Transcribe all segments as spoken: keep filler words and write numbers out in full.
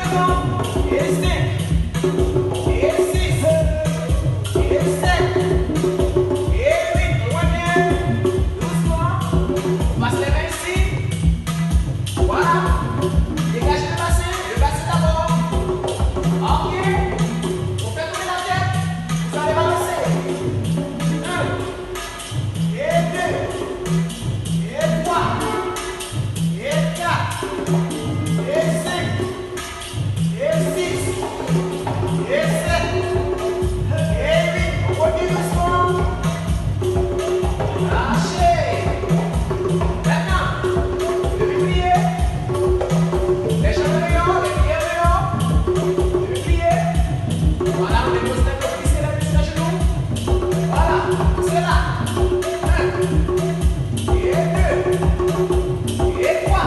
E senk, e sis, e sèt, e uit, nou revyen dousman. Ou pase lè men isi. Vwala. Degaje le basen, le basen dabò. Ok. On fè tounen latèt. Vous allez balancer. Un. E de, e twa, e kat, e senk, e sis, e sèt, e uit. Revyen dousman. Lache. Mentnan, depi pliye. Lè janm deyò, lè pliye deyò. Depi pliye. Vwala, nou depoze tèt nou, plis ke lè plis nan jenou. Vwala, se la. En, e de, e twa,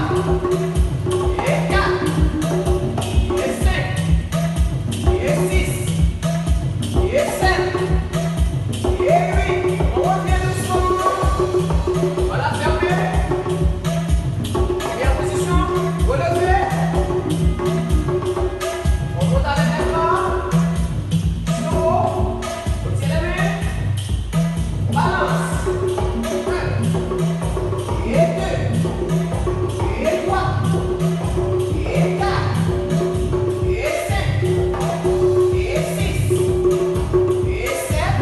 e kat, e senk, e sis, e sèt, e uit. On revyen dousman. Vwala, fèmen. Premyè pozisyon, releve. On monte avèk tèt la. Sou wo. Retire men. Balans. En. E de. E twa. E kat. E senk. E sis. E sèt.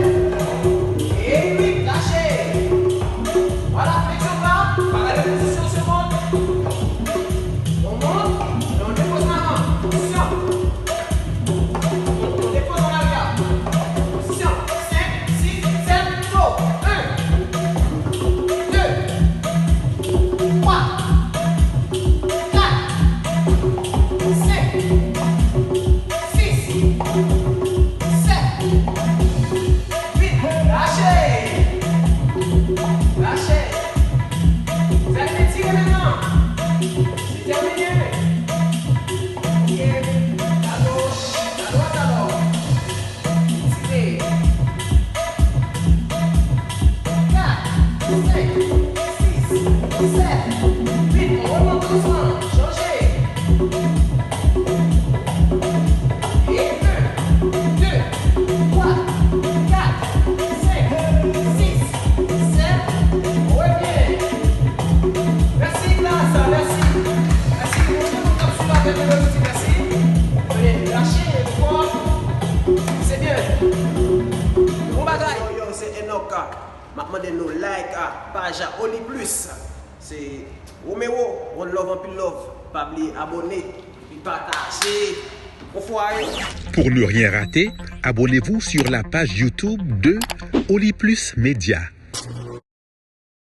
E uit. Lache. Vwala, fleksyon bra. Pa gade pozisyon, se mòd. On mont, e on depoze an avan. Pozisyon. On depoze an aryè. Pozisyon. Senk, sis, sèt, go. En, de, twa, kat, senk, sis, sèt, uit. Lache. Lache. Fè l etire mentnan. Se tèmine. Ok. Gado, gado, gado. Etire. Kat, senk, sis, sèt, uit. On remonte dousman. Chanje. E en, de, twa, kat, senk, sis, sèt, revyen. Mèsi, Ignas, mèsi. Mèsi, nou tout moun k ap swiv avèk nou, nou di mèsi. Rele, lache, fò. Se byen. Bon bagay. Yo, yo, se Enoch. M ap mande nou like a paj a Oli Plus. Se Romero, one love, anpil love. Pa bliye abòne, epi pataje. Bonfwa. Pour ne rien rater, abonnez-vous sur la page YouTube de Oli Plus Média.